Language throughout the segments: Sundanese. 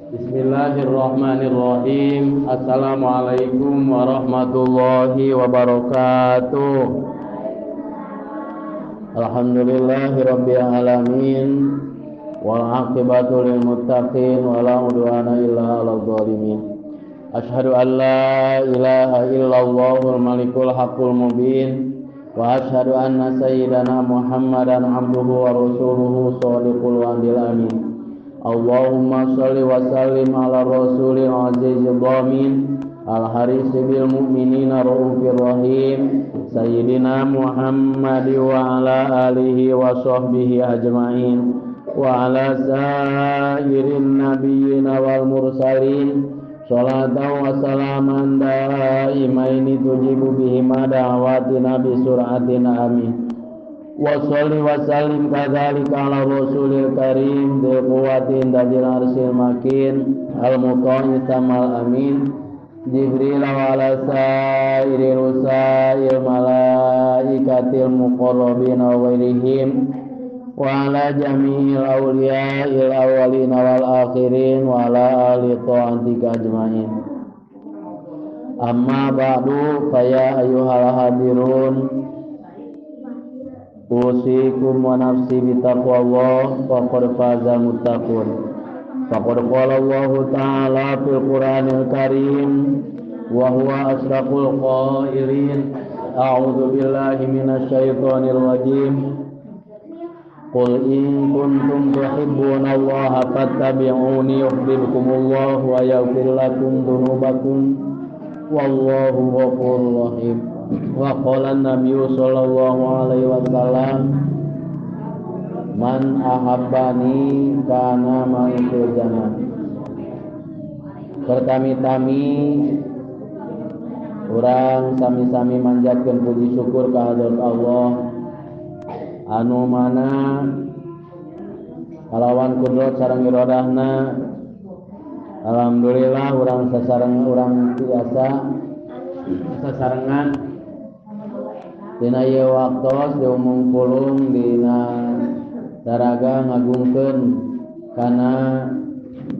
Bismillahirrahmanirrahim. Assalamualaikum warahmatullahi wabarakatuh. Alhamdulillahirabbil alamin wal aqibatu lil muttaqin wala udwana illa 'alal zalimin. Asyhadu an la ilaha illallahul malikul haqqul mubin wa asyhadu anna sayyidana Muhammadan abduhu wa rasuluhu shadiqul wa'dil amin. Allahumma shalli wa sallim ala rasulil azizil dhamin al haris bil mu'minina raufir rahim sayyidina Muhammad wa ala alihi wa sahbihi ajmain wa ala sairin nabiyina wal mursalin salatan wa salaman daimaini tujibu bihima da'watina bi sur'atin amin. Wa sholli wa sallim kadzalika ala rasulil karim dzil quwwatin dzil arsyil makin al muta'i samal amin Jibril wa ala sairil rusail malaikatil muqarrabin wa ghairihim wa ala jami'il awliya'il awwalin wal akhirin wa ala ahli ta'atika ajma'in. Amma ba'du, fa ya ayyuhal hadirun usikum wa nafsi bitaqwallah faqad faza muttaqun. Faqad qala Allahu ta'ala fil Qur'anil Karim wa huwa asraqul qailin. A'udzu billahi minasyaitonir rajim. Qul in kuntum tuhibbunallaha fattabi'uni yuhibbukumullahu wa yaghfir lakum dzunubakum wallahu ghafurur rahim. Wa qala an-nabiyyu sallallahu alaihi wasallam man ahabbani kana ma'i fil jannah. Pertami-tami urang sami-sami manjatkeun puji syukur ka hadrat Allah anu mana kalawan kudrat sareng iradahna. Alhamdulillah urang sasareng urang tiasa sasarengan dina ieu waktos diumum pulung dina daraga ngagungkeun kana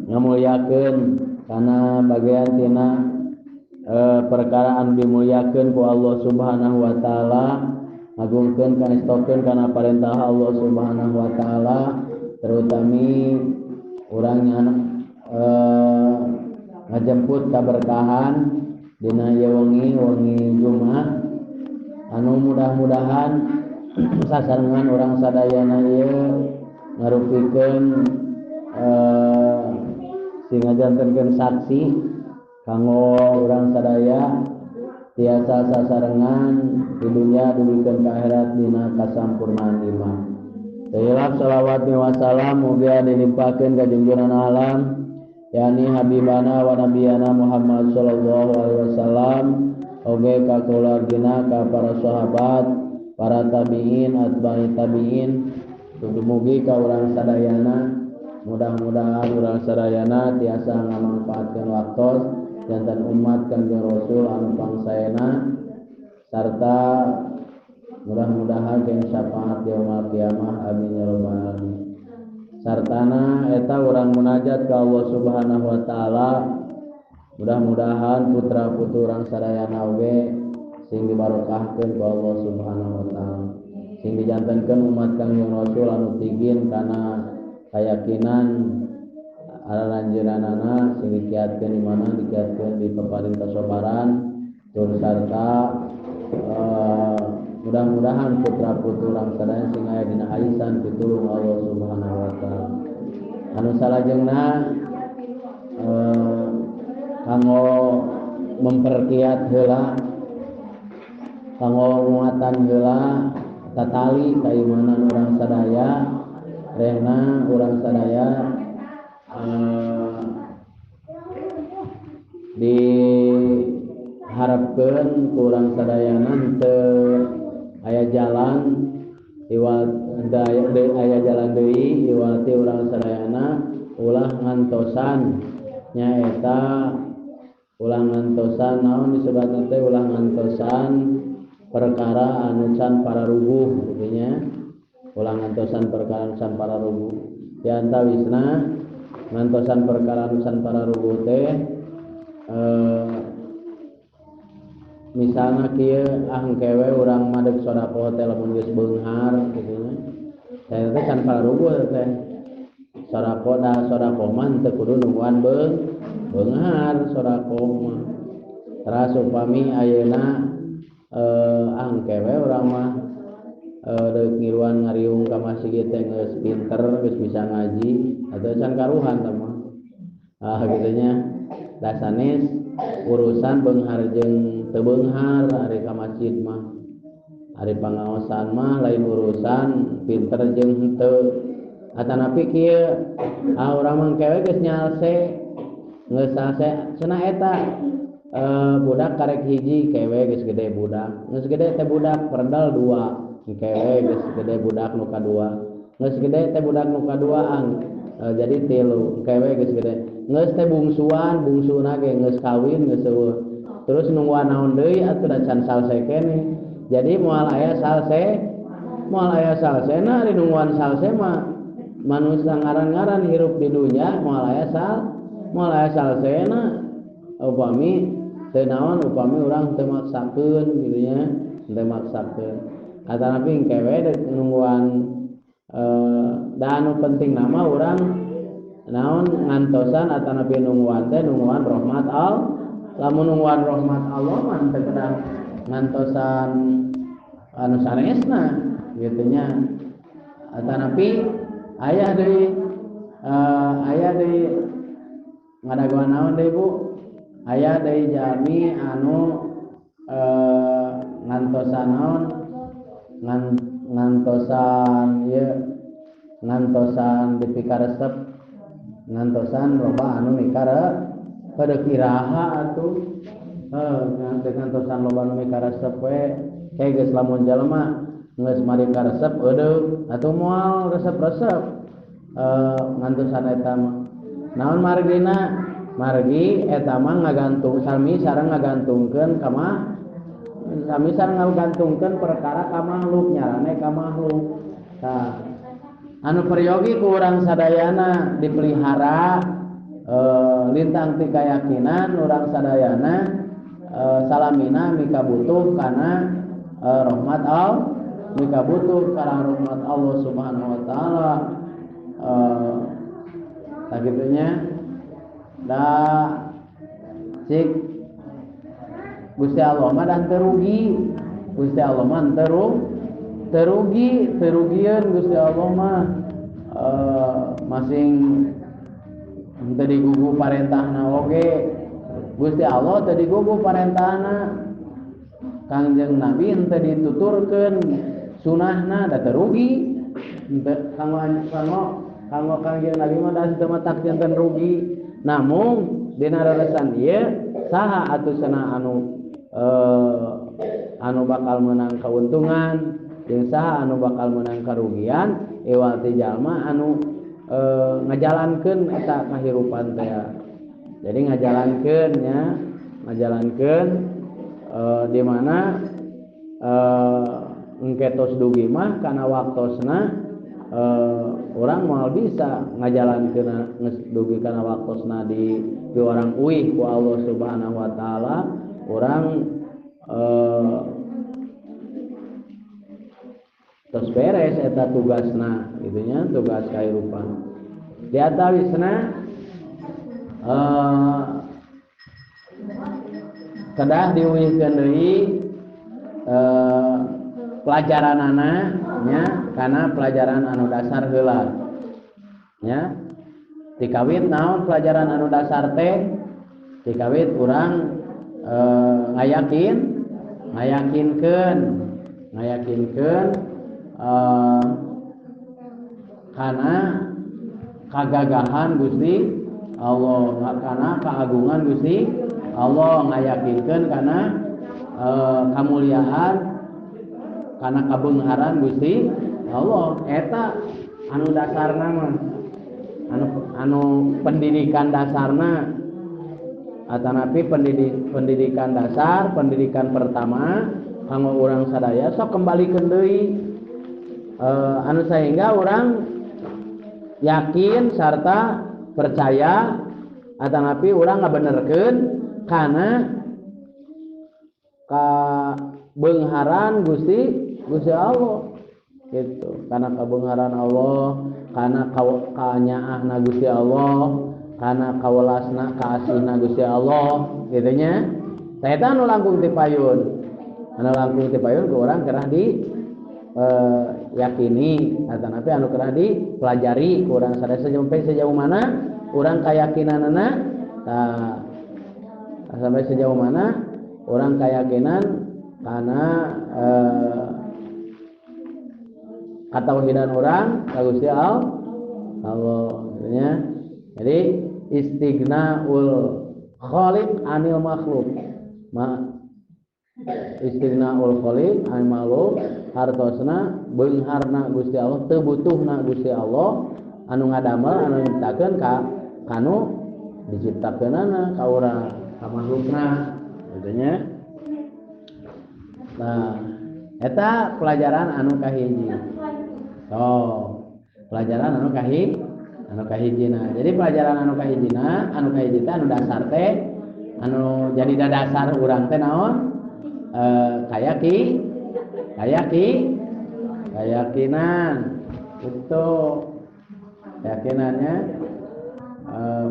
ngamulyakeun kana bagian tina perkara anu dimulyakeun ku Allah Subhanahu wa taala, ngagungkeun kanistokeun kana parentah Allah Subhanahu wa taala, terutami urang ngajemput kaberkahan dina ieu wengi wengi Jumat anu mudah-mudahan sasarengan urang sadayana ieu ngarupikeun sing ngajantenkeun saksi kanggo urang sadaya tiasa sasarengan di dunya dugikeun ka akhirat dina kasampurnaan iman. Sayyidina salawat wa salam mugia dilimpahkeun ka junjungan alam yakni habibana wa nabiyana Muhammad sallallahu alaihi wasallam oge ka keluargina ka para sahabat, para tabiin, atba'i tabiin, dumugi ka urang sadayana. Mudah-mudahan urang sadayana tiasa ngamanfaatkeun waktos jantan umat Kangjeng Rasul anu pangsaena sarta mudah-mudahan jeung syafaat yaumul kiamah, amin ya rabbal alamin. Sartana eta urang munajat ka Allah Subhanahu wa taala, mudah-mudahan putra putri urang sadayana oge sing dibarokahkeun ku Allah Subhanahu wa taala, sing dijantenkeun umat Kangjeng Rasul anu tigin kana kayakinan aranjeunana, sing dikiatkeun di mana dikiatkeun di paparin kasobaran tur sarta mudah-mudahan putra putri urang sadaya sing aya dina aisan pitulung Allah Subhanahu wa taala. Anu salajengna kanggo memperkiat heula, kanggo nguatan heula tatali kaimanan urang sadaya, rehna urang sadaya diharapkeun ku urang sadayana teu aya jalan iwat aya jalan deui iwati urang sadayana ulah ngantosan nyaeta ulah ngantosan naon disebutna teh ulah ngantosan perkara anu can pararuguh gitu nya, ulah ngantosan perkara anu can pararuguh. Di antawisna Ngantosan perkara anu can pararuguh teh misalna kieu ah engke we urang mah deuk sedekah teh lamun geus beunghar kitu nya. Teh teh can pararuguh teh. Sedekah da sedekah mah teu kudu nungguan beunghar sedekah mah. Teras upami ayeuna ah engke we urang mah deuk ngiluan ngariung ka masjid teh geus pinter geus bisa ngaji atau can karuhan tah mah. Ah kitu nya. Da sanes urusan beunghar jeung teu beunghar ari ka masjid mah. Ari pangaosan mah lain urusan pinter jeung henteu. Atanapi kieu ah urang mah engke we geus nyalse geus salse cenah eta budak karek hiji kewe geus gede budak geus gede teh budak perdal dua kewe geus gede budak nu kadua geus gede teh budak nu kaduaan jadi tilu kewe geus gede geus teh bungsuan bungsuna ge geus kawin geus eueuh terus nungguan naon deui atuh da can salse keneh jadi moal aya salse moal aya salsena ari nungguan salse mah manusia ngaran-ngaran hirup di dunya moal aya salsena upami teu naon upami urang teu maksakeun kitu nya teu maksakeun atanapi engke we deuk nungguan da anu penting nama urang naon ngantosan atanapi nungguan teh nungguan rahmat Allah lamun nungguan rahmat Allah mah teu kedah ngantosan anu sanesna kitu nya atanapi aya deui ngadagoan naon deui Bu aya deui jalmi anu ngantosan naon ngantosan ieu ngantosan dipikaresep ngantosan loba anu mikare pada iraha atuh ngantosan loba anu mikaresep we kae geus lamun jalma geus mari karesep eudeuk atuh moal resep-resep ngantosan eta mah naon margina margi eta mah ngagantung sami sareng ngagantungkeun ka mah sami sareng ngagantungkeun perkara ka makhluk nyarane ka makhluk tah anu peryogi ku urang sadayana dipelihara lintang ti kayakinan urang sadayana salamina mika butuh kana rahmat Allah mika butuh kana rahmat Allah Subhanahu wa taala tah kitu nya da cik Gusti Allah mah dan terugi Gusti Allah mah terugi terugieun Gusti Allah mah masing teu digugu parentahna oge Gusti Allah teu digugu parentahna Kangjeng Nabi teu dituturkeun sunahna da terugi henteu kanggo Kangjeng Nabi mah da teu matak janten rugi namung dina rarasan ieu saha atuh cenah anu anu bakal menang keuntungan jeung saha anu bakal menang karugian ewal ti jalma anu ngajalankeun eta kahirupan teh. Jadi ngajalankeun nya ngajalankeun di mana engke tos dugi mah kana waktosna urang moal bisa ngajalankeun geus dugi kana waktosna di urang uih ku Allah Subhanahu wa taala urang tos beres eta tugasna kitu nya tugas kahirupan di atawisna kedah diuihkeun deui pelajaranana nya kana pelajaran anu dasar heula nya dikawit naon pelajaran anu dasar teh dikawit urang ngayakinkeun kana kagagahan Gusti Allah kana keagungan Gusti Allah ngayakinkeun kana kamuliaan kana kabeungharan Gusti Allah eta anu dasarna mah anu pendidikan dasarna atanapi pendidikan dasar pendidikan pertama kanggo urang sadaya sok kembalikeun deui anu sehingga urang yakin sarta percaya atanapi urang ngabenerkeun kana kabeungharan Gusti Allah gitu. Kana kabeungharan Allah, kana kanyaahna Gusti Allah, kana kawelasna kaasihna Gusti Allah gitu nya. Tah eta anu langkung ti payun. Anu langkung ti payun ku urang kerah di yakini atanapi anu kerah dipelajari ku urang sadaya sampai sejauh mana urang kayakinanana tah sampai sejauh mana urang kayakinan kana katauhidan urang ka Gusti Allah gitu nya. Jadi istighnaul khaliq anil makhluk. Istighnaul khaliq anil makhluk hartosna beungharna Gusti Allah teu butuhna Gusti Allah anu ngadamel anu nyiptakeun ka kanu diciptakeunana ka urang ka makhlukna gitu nya. Nah, eta pelajaran anu kahiji. Oh, pelajaran anu kahijina. Jadi pelajaran anu kahijina, anu kahiji teh anu dasar teh anu jadi dasar urang teh naon? Kayakinan. Itu keyakinannya.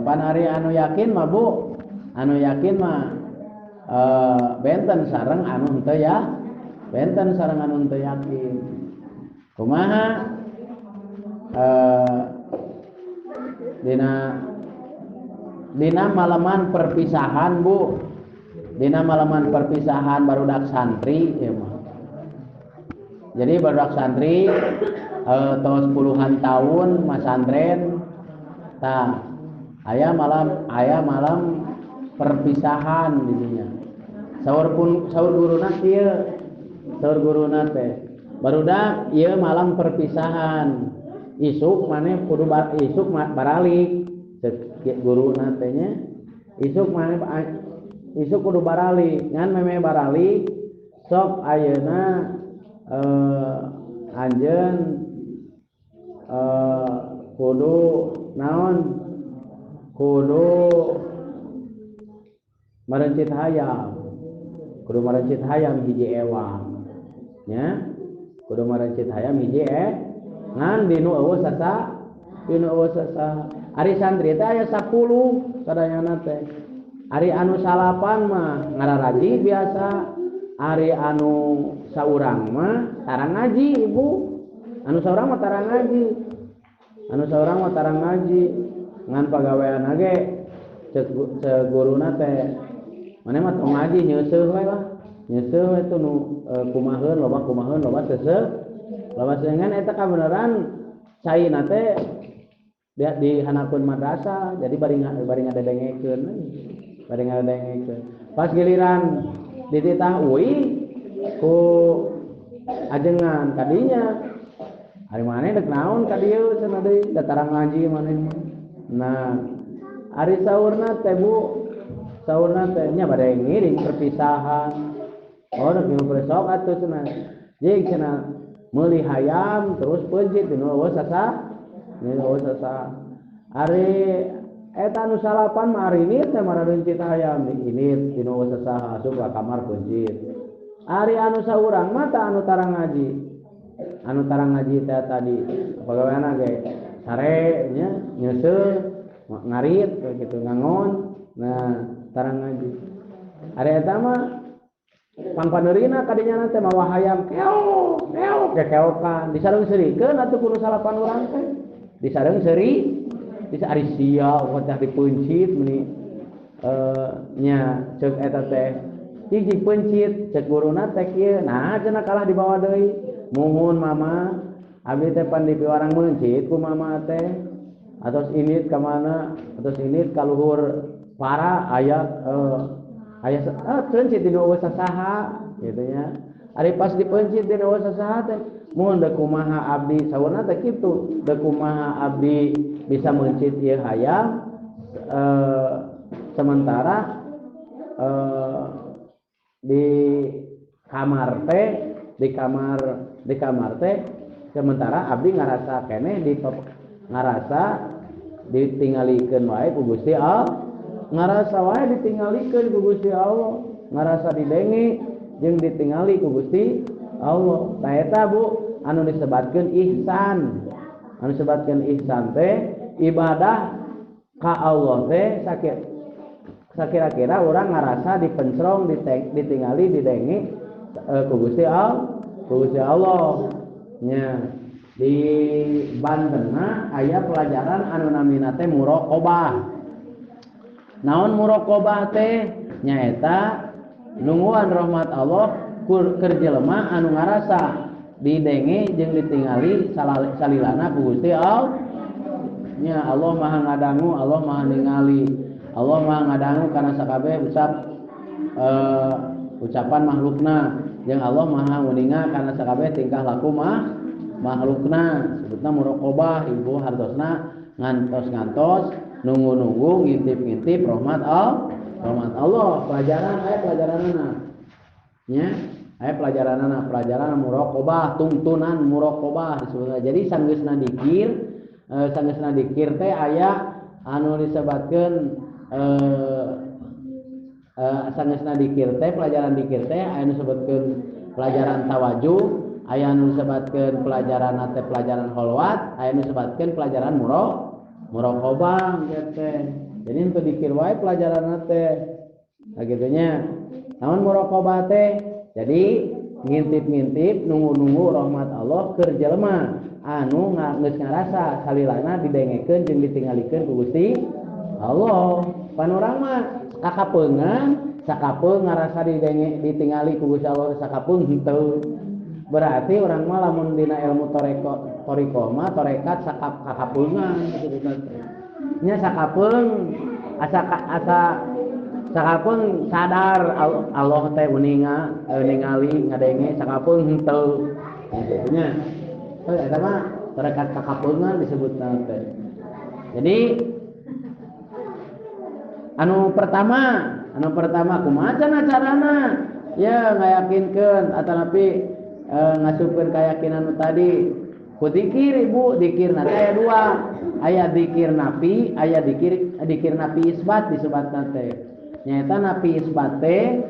Pan ari anu yakin mah Bu, anu yakin mah benten sareng anu henteu ya, benten sareng anu henteu yakin. Kumaha dina malaman perpisahan Bu, dina malaman perpisahan barudak santri ieu mah. Jadi barudak santri tos puluhan tahun masantren tah aya malam perpisahan di dinya. Saur guruna kieu, saur guruna teh barudak ieu malam perpisahan. Isuk maneh kudu isuk baralik cek guruna teh nya. Isuk maneh isuk kudu baralik, ngan meme baralik sok ayeuna anjeun kudu naon? Kudu marencit hayam. Kudu marencit hayam hiji ewang. Nya? Kudu marencit hayam hiji ngan dinu eueuh sasa, dinu eueuh sasa. Ari santri teh aya 10 sadayana teh. Ari anu salapan mah ngararaji biasa, ari anu saurang mah tarang ngaji ibu. Anu saurang mah tarang ngaji. Anu saurang mah tarang ngaji. Ngan pagawean ge cek guruna teh maneh mah tong ngaji nyeuseuh we lah. Nyeuseuh we tuh nu kumaheun loba seuseuh. Loba seungan eta kabeneran caina teh di hanapeun madrasah jadi bari ngadedengekeun. Bari ngadedengekeun. Pas giliran dititah uih ku ajengan kadinya. Ari maneh dek naon ka dieu cenah deui da tarang ngaji maneh mah. Nah, ari saurna teh Bu, saurna teh nya bade ngiring perpisahan. Oh, rek ngiring sok atuh cenah. Jeung cenah meuli hayam terus peuncit dinu eueuh sasa. Dinu eueuh sasa. Ari eta anu salapan mah ari ini teh mararencit hayam ini dinu eueuh sasa asup ka kamar peuncit. Ari anu saurang mah tah anu tarang ngaji. Anu tarang ngaji teh tadi pagaweana ge sare nya nyeuseuh ngarit gitu ngangon. Nah, tarang ngaji. Ari eta mah pangpaneurina kadinya teh mawa hayam keok keok kekeokan disareung seurikeun atuh kudu salapan urang teh. Disareung seuri bisa ari sia teh dipeuncit meuni nya ceuk eta teh hiji peuncit ceuk guruna teh kieu. Nah, cenah kalah dibawa deui. Muhun mama abdi teh pan dipiwarang meuncit ku mama teh. Atos init ka mana? Atos init ka luhur para aya aya peuncit di eueuh sasaha kitu nya. Ari pas dipeuncit di eueuh sasaha teh mun deuk kumaha abdi saurna teh kitu, deuk kumaha abdi bisa meuncit ieu hayam sementara di kamar teh di kamar teh sementara abdi ngarasa keneh di ngarasa Ditinggalikeun wae ku Gusti Allah. Ngarasa wae ditinggalikeun ku Gusti Allah, ngarasa didenge jeung ditingali ku Gusti Allah. Tah eta Bu anu disebatkeun ihsan. Anu disebatkeun ihsan teh ibadah ka Allah teh sakira-kira urang ngarasa dipencrong, ditingali, didenge ku Gusti Allah, ku Gusti Allah. Nya di Bantenna aya pelajaran anu namina teh muraqabah. Naon muraqabah teh? Nyaeta nungguan rahmat Allah keur jelema anu ngarasa didenge jeung ditingali salilana ku Gusti Allah. Nya Allah Maha ngadangu, Allah Maha ningali. Allah Maha ngadangu kana sakabeh ucapan makhlukna, jeung Allah Maha nguninga kana sakabeh tingkah laku makhlukna. Sebutna muraqabah ibu hartosna ngantos-ngantos nunggu-nunggu ngintip-ngintip rahmat Allah. Rahmat Allah pelajaran aya pelajaranana. Nya aya pelajaranana, pelajaran muraqabah, tungtunan muraqabah disebutna. Jadi sanggeusna dikir teh aya anu disebatkeun sanggeusna dikir teh pelajaran dikir teh aya anu disebutkeun pelajaran tawajuh, aya anu disebatkeun pelajaran teh pelajaran kholwat, aya anu disebatkeun pelajaran muraqabah teh. Jadi untuk dikir wae pelajaran teh. Nah gitunya. Naon muraqabah teh? Jadi ngintip-ngintip nunggu-nunggu rahmat Allah keur jelema anu geus ngarasa salilana didengekeun jeung ditinggalikeun ku Gusti Allah. Pan urang mah kakapeungan, sakapeung ngarasa didenge ditingali ku Gusti Allah sakapeung henteu. Berarti urang mah lamun dina ilmu toriko mah torekat kakapeungan disebutna teh. Nya sakapeung asa sakapeung sadar Allah teh uninga ningali ngadenge sakapeung henteu. Kitu nya. Eta mah torekat kakapeungan disebutna teh. Jadi anu pertama kumaha carana ya ngayakinkeun atanapi ngasupkeun keyakinan nu tadi ku dikir ibu, dikir nanti aya dua, aya dikir napi, aya dikir napi isbat disebutna teh. Nyaeta napi isbat teh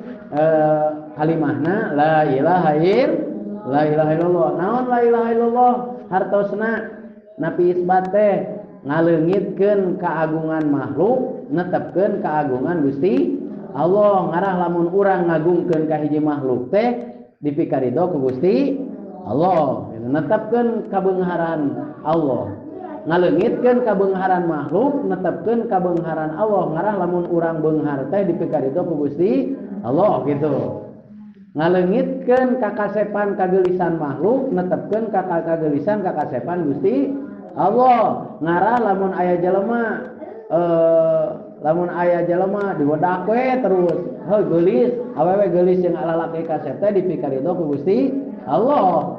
kalimahna la ilaha illallah. Naon la ilaha illallah hartosna napi isbat teh ngaleungitkeun keagungan makhluk, netepkeun keagungan Gusti Allah. Ngarah lamun urang ngagungkeun ka hiji makhluk teh dipikarido ku Gusti Allah, netepkeun kabeungharan Allah. Ngaleungitkeun kabeungharan makhluk, netepkeun kabeungharan Allah. Ngarah lamun urang beunghar teh dipikarido ku Gusti Allah gitu. Ngaleungitkeun kakasepan kageulisan makhluk, netepkeun kageulisan kakasepan Gusti Allah. Ngarah lamun aya jelema diwedak we terus, heuh geulis, awewe geulis jeung alalaki kasep teh dipikarido ku Gusti Allah.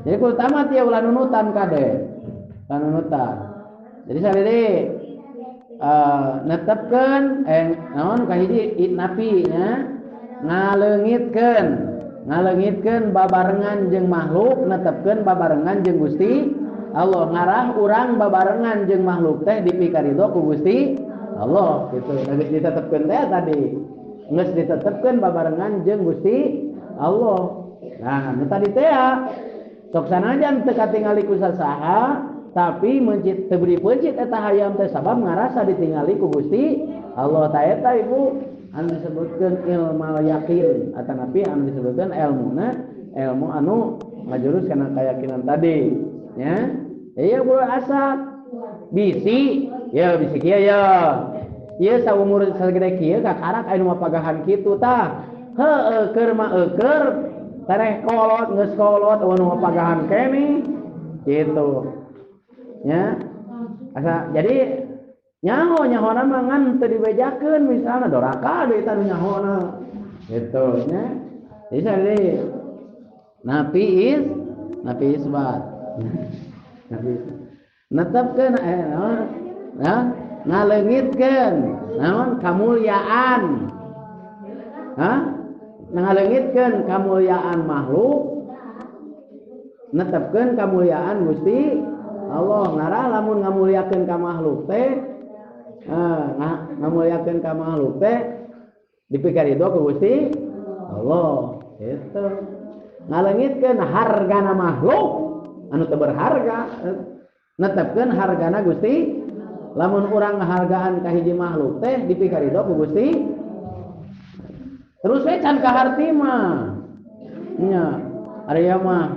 Jadi kudu tamat ya ulah nunutan kade. Ulah nunutan. Jadi sadede netepkeun naon kahiji napi nya ngaleungitkeun babarengan jeung makhluk, netepkeun babarengan jeung Gusti Allah. Ngarah urang babarengan jeung makhluk teh dipikarido ku Gusti Allah gitu. Geus ditetepkeun teh tadi. Geus ditetepkeun babarengan jeung Gusti Allah. Nah, nu tadi teh sok sanajan teu katingali ku sasaha, tapi mencit teu beri peuncit eta hayam teh sabab ngarasa ditingali ku Gusti Allah. Ta eta ibu anu disebutkeun ilmu yakin atanapi anu disebutkeun elmuna, ilmu anu ngajurus kana keyakinan tadi nya. Iya bulu asak bisi ya bisi kieu ya. Ieu saumur sagede kieu kakarak aya nu mapagahan kitu tah. Heueuh keur mah eueur tereh kolot geus kolot eueuh nu mapagahan keneh kitu. Nya. Asa jadi nyaho-nyahona mah ngan teu dibejakeun misalna doraka deui tah nu nyahona. Gitu nya. Jadi sali napi isbat. Napi netepkeun nah ngaleungitkeun naon kamulyaan. Hah? Ngaleungitkeun kamulyaan makhluk, netepkeun kamulyaan Gusti Allah. Ngarah lamun ngamuliakeun ka makhluk teh ngamuliakeun ka makhluk teh dipikarido ku Gusti Allah gitu. Ngalengitkeun hargana makhluk anu teu berharga, netepkeun hargana Gusti. Lamun urang ngahargaan ka hiji makhluk teh dipikarido ku Gusti. Terus we can kaharti mah. Nya, ari ieu mah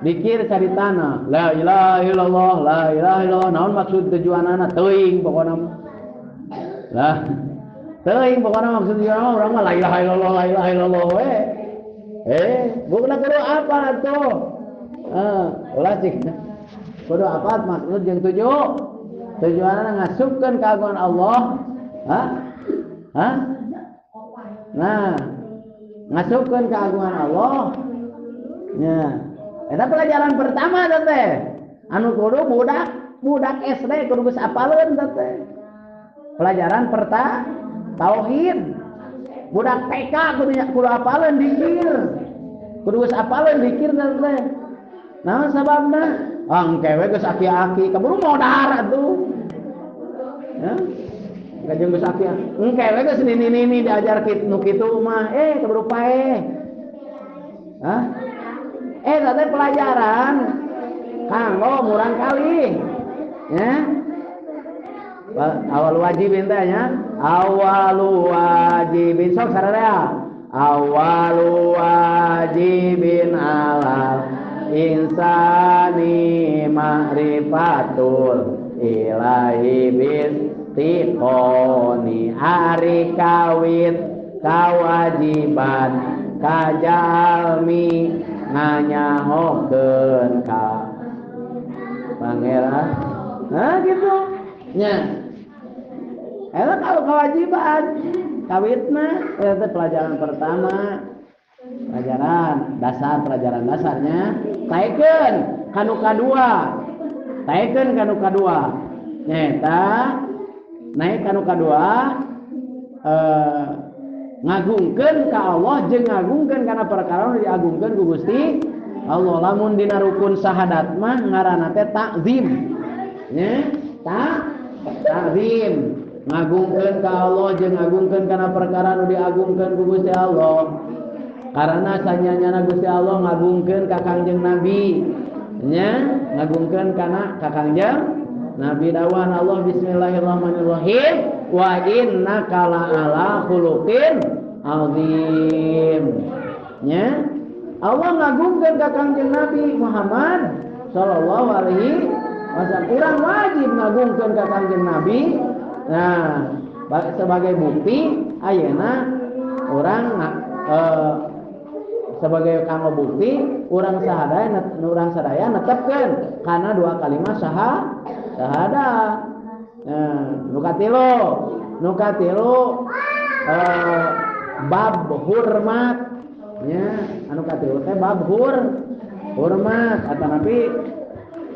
dikir caritana la ilaha illallah la ilaha illallah, naon maksud tujuanana teuing pokona mah. Lah teuing pokona maksud tujuanana urang mah la ilaha illallah la ilaha illallah we. Bukan kudu apa atuh. Ulah cik. Kudu apa maksud jeung tuju? Tujuanana ngasupkeun kagungan Allah. Hah? Hah? Nah, ngasupkeun keagungan Allah. Nya. Eta pelajaran pertama teh. Anu kudu budak SD kudu geus apaleun teh. Pelajaran pertama tauhid. Budak TK kudu apaleun dikir. Kudu geus apaleun dikir teh. Naon sababna? Engke we geus aki-aki, kaburu modar atuh. Ya. Kajeng geus aki. Engke we geus nini-nini diajar nu kitu mah, kaburu paeh. Hah? Teh pelajaran kanggo murang kali. Ya. Awal wajibin teh nya. Awal wajibin sok sararea. Awal wajibin alal insani ma'rifatul ilahi bis tiqoni ari kawit kawajiban kajalmi nganyahokeun ka pangeran. Nah gitu nya. Eta kalau kewajiban kawitna eta pelajaran pertama, pelajaran dasar, pelajaran dasarnya. Taekeun kanu kadua, taekeun kanu kadua nyaeta naik kanu kadua ngagungkeun ka Allah jeung ngagungkeun kana perkara nu diagungkeun ku Gusti Allah. Lamun dina rukun syahadat mah ngaranna teh takzim nya, takzim ngagungkeun ka Allah jeung ngagungkeun kana perkara nu diagungkeun ku Gusti Allah. Karena sanyanyana Gusti Allah ngagungkeun ka Kangjeng Nabi nya, ngagungkeun kana ka Kangjeng Nabi. Dawan Allah bismillahirrahmanirrahim wa innaka la'ala khuluqin azim. Nya, Allah ngagungkeun ka Kangjeng Nabi Muhammad sallallahu alaihi wasallam. Urang wajib ngagungkeun ka Kangjeng Nabi. Nah, sebagai bukti ayeuna urang sebagai kanggo bukti urang sadaya netepkeun kana dua kalimat syahadat. Nah, nu katilu bab hormat nya, anu katilu teh bab hormat atanapi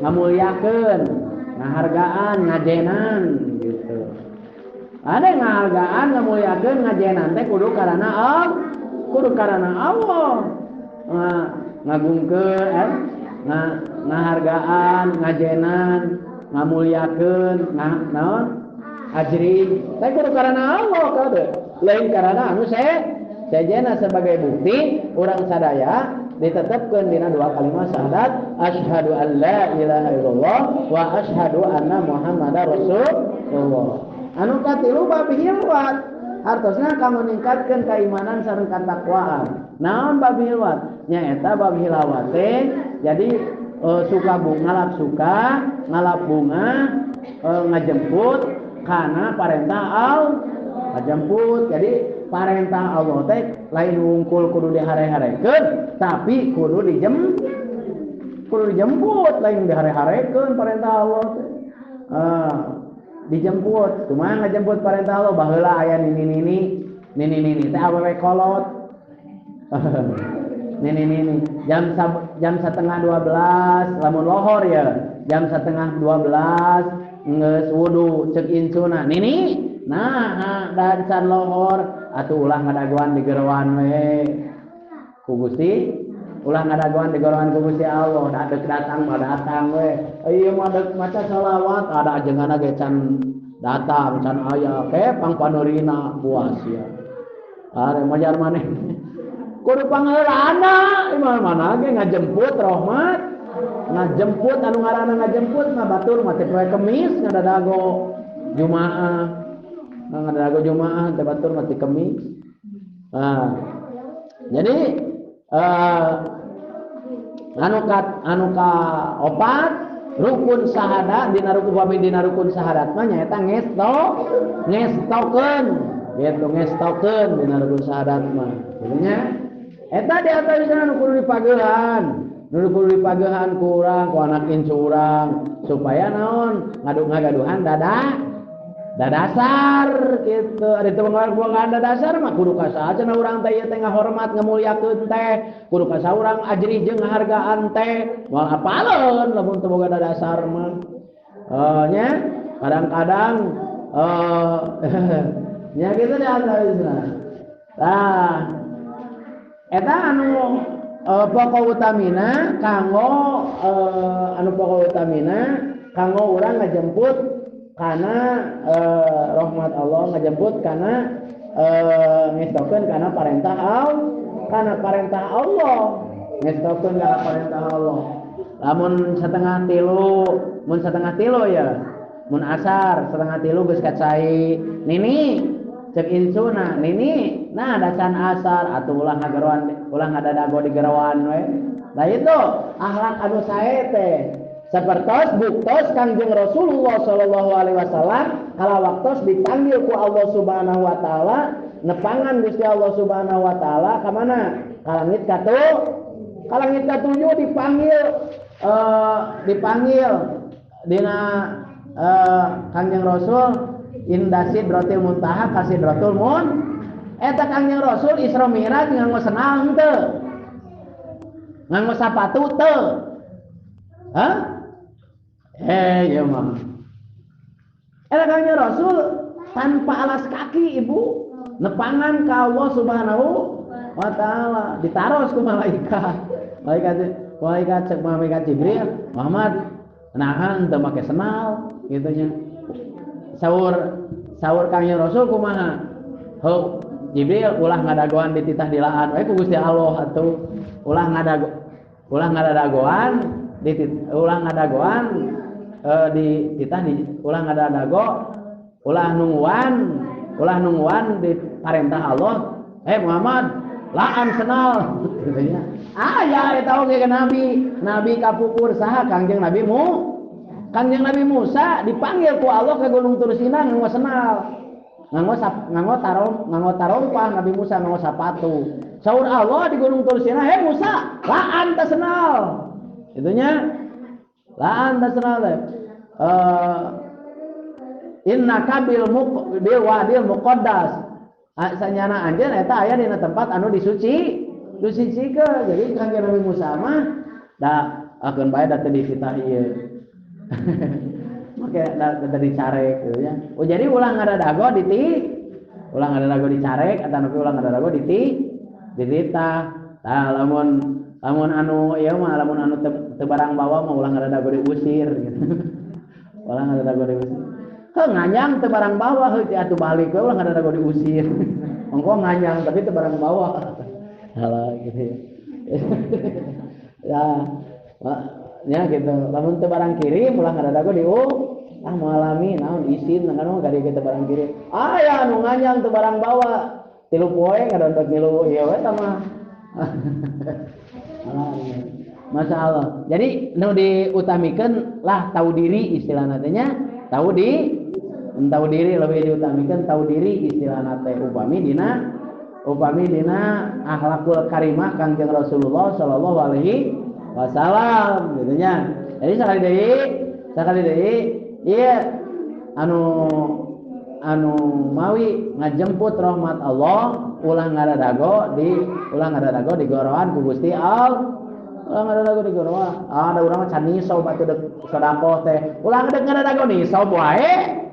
ngamuliakeun, ngahargaan, ngajenan gitu. Ada ngahargaan, ngamuliakeun, ngajenan teh kudu karana Allah, kudu karana Allah. Ngagungkeun, ngahargaan, ngajenan, ngamuliakeun, naon? Ajri. Teh kudu karana Allah kade. Lain karana anu sejena. Sebagai bukti urang sadaya ditetapkeun dina dua kalimat syahadat, asyhadu an la ilaha illallah wa asyhadu anna muhammadar rasulullah. Anu katilu bab hilwat, hartosna kanggo ningkatkeun keimanan sareng katakwaan. Naon bab hilwat? Nyaeta bab hilawat teh jadi suka bunga, ngalap suka, ngalap bunga, ngajemput kana parentah Allah, ngajemput. Jadi parentah Allah teh lain wungkul kudu dihare-harekeun, tapi kudu dijemput, lain dihare-harekeun parentah Allah teh. Dijemput, kumaha ngajemput parentah Allah? Baheula aya nini-nini, nini-nini teh awewe kolot. Nini-nini jam 11:30 lamun lohor ya, jam 11:30 geus wudu ceuk incuna. Nini, nah da can lohor atuh ulah ngadagoan di geroan we. Ku Gusti Ulah ngadagoan digoroan ku Gusti Allah, da deuk datang mah datang we. Ieu mah deuk maca selawat, ada ajenganna ge can datang, can aya, ke pangpaneurina puas ya. Are majar maneh. Kudu pangeulana, imah mana ge ngajemput rahmat, ngajemput anu ngaranna ngajemput mah batur mah teh poe Kemis ngadadago Jumaah. Ngadadago Jumaah teh batur mah teh Kemis. Nah, jadi anu ka opat rukun syahadat dina rukun upami dina rukun syahadat mah nyaeta ngestokeun gitu, ngestokeun dina rukun syahadat mah kitu nya. Eta di atas nu kudu dipageuhan, nu kudu dipageuhan ku urang, ku anak incu urang supaya naon ngagaduhan dadasar gitu. Ari teu ngabuangan dadasar mah kudu ka saha cenah urang teh ieu teh ngahormat ngamuliakeun teh, kudu ka saha urang ajrih jeung ngahargaan teh, moal apaleun lamun teu boga dadasar mah. Nya kadang-kadang nya kitu di antawisna. Tah eta anu pokok utamina kanggo anu pokok utamina kanggo urang ngajemput karena rahmat Allah, ngajemput karena ngestokeun karena parentah Allah, karena parentah Allah, ngestokeun karena parentah Allah. Lamun setengah tilu, mun setengah tilu ya, mun asar setengah tilu geus kacai nini cek incuna nini, nah dacan asar atuh ulah ngagaroan, ulah ngadadago di gerawan we. Nah itu akhlak anu sae teh. Sapertos buktos Kangjeng Rasulullah sallallahu alaihi wasallam kala waktos dipanggil ku Allah Subhanahu wa taala, nepangan Gusti Allah Subhanahu wa taala ka mana? Ka langit katu, ka langit katujuh dipanggil, dipanggil dina Kangjeng Rasul inda sidratil muntaha ka sidratul mun. Eta Kangjeng Rasul Isra Mi'raj nganggo senal henteu? Nganggo sapatu teu? Hah? Ya mah. Eta Kangjeng Rasul tanpa alas kaki ibu nepangan ka Allah Subhanahu wa taala, ditaros ku malaikat. Malaikat cek malaikat Jibril, Muhammad nahan teu make senal kitu nya. Saur Kangjeng Rasul kumaha? Heuh, Jibril ulah ngadagoan dititah dilaan we ku Gusti Allah atuh. Ulah ngadagoan ulah ngadagoan di titah di ulah ngadadago, ulah nungguan di parentah Allah. Muhammad laan senal gitu nya. Aya eta oge ka Nabi, Nabi kapupur saha? Kangjeng Nabi Mu. Kangjeng Nabi Musa dipanggil ku Allah ke Gunung Tursina nganggo senal. Nganggo tarompah Nabi Musa nganggo sapatu. Saur Allah di Gunung Tursina, "Hei Musa, laan ta senal." Itunya laan ta senal teh. Innaka bil wadil muqaddas. Sanyana anjeun eta aya dina tempat anu disuci, disucikeun. Jadi Kangjeng Nabi Musa mah da akeun bae da teu dititah ieu. Make da teu dicarek gitu ya. Oh jadi ulah ngadadago diti, ulah ngadadago dicarek atanapi ulah ngadadago diti, dititah. Tah lamun anu ieu mah lamun anu teu barang bawa mah ulah ngadadago diusir gitu. Ulah ngadadago diusir. Heuh nganyang teu barang bawa heuh atuh balik we ulah ngadadago diusir. Ongko nganyang tapi teu barang bawa. Halah gitu ya. Ya, ya gitu. Lamun teu barang kirim ulah ngadadago ah moal naon isin kan ka dieu teu barang kirim. Aya anu nganyang teu barang bawa. Tilu poe ngadondot milu ieu we tah mah. Masya Allah. Jadi nu diutamikeun lah tahu diri istilahna teh nya, tahu diri lebih diutamikeun tahu diri istilahna teh upami dina akhlakul karimah Kangjeng Rasulullah sallallahu alaihi wasallam gitu nya. Jadi sakali deui ieu anu mawi ngajemput rahmat Allah ulah ngadadago di goroan ku Gusti Allah. Ulah ngadadago di goroan. Ah, ada urang mah can nisab atuh deuk sedekah teh. Ulah deuk ngadadago nisab wae.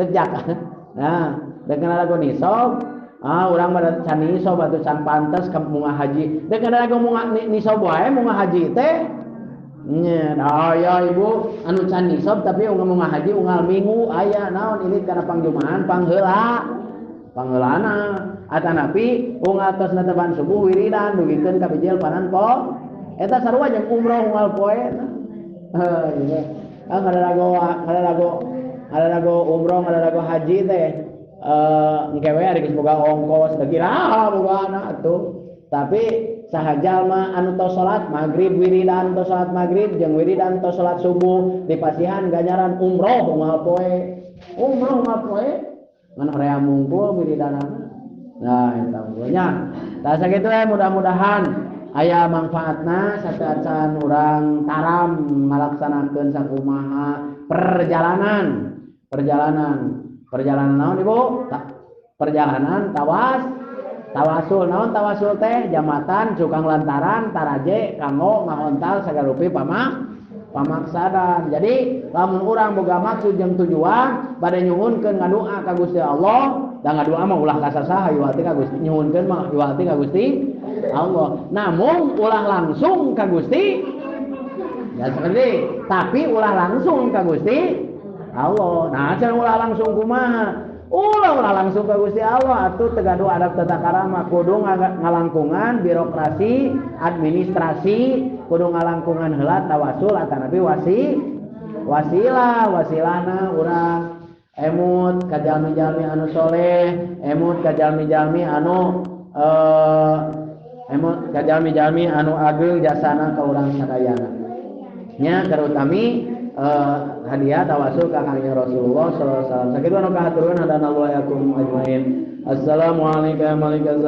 Deuk jakat. Nah, deuk ngadadago nisab Ah urang mah can nisob atuh can pantes ka munga haji. Deuk kada munga nisob wae munga haji teh. Nya aya ibu anu can nisob tapi munga haji unggal minggu aya naon ini kana pangjumahan pangheula. Pangheulana atanapi unggal tos netepan subuh wiridan dugikeun ka bijil panan po. Eta sarua jeung umroh unggal poe. Heuh ieu. Ah ngadarago umroh ngadarago haji teh. Engke we ari geus boga ongkos da kira bogana atuh. Tapi saha jalma anu tos salat magrib wiridan tos salat magrib jeung wiridan tos salat subuh dipasihan ganjaran umroh unggal poe. Umroh unggal poe ngan hoream mungkul wiridanana. Nah eta nya. Tah sakitu we mudah-mudahan aya manfaatna sateuacan urang taram ngalaksanakeun sakumaha perjalanan. Perjalanan naon ibu? Perjalanan tawasul naon tawasul teh jambatan cukang lantaran taraje kanggo ngahontal sagarupi pamaksadan. Jadi lamun urang boga maksud jeung tujuan bade nyuhunkeun ngadua ka Gusti Allah, da ngadua mah ulah ka sasaha iwati ka Gusti, nyuhunkeun mah iwati ka Gusti Allah. Namun ulah langsung ka Gusti ya seperti, tapi ulah langsung ka Gusti Allah. Nah, cenah ulah langsung kumaha? Ulah langsung ka Gusti Allah atuh teu gaduh adab tata karama, kudu ngalangkungan birokrasi, administrasi, kudu ngalangkungan heula tawasul atanapi wasilah, wasilahna urang emut ka jalmi-jalmi anu soleh, emut ka jalmi-jalmi anu emut ka jalmi-jalmi anu ageng jasana ka urang sadayana. Nya terutami hadiah tawasul ka Kangjeng Rasulullah sallallahu alaihi wasallam. Sakitu anu kahaturkeun hadana wa yakum ajmain. Assalamualaikum warahmatullahi wabarakatuh.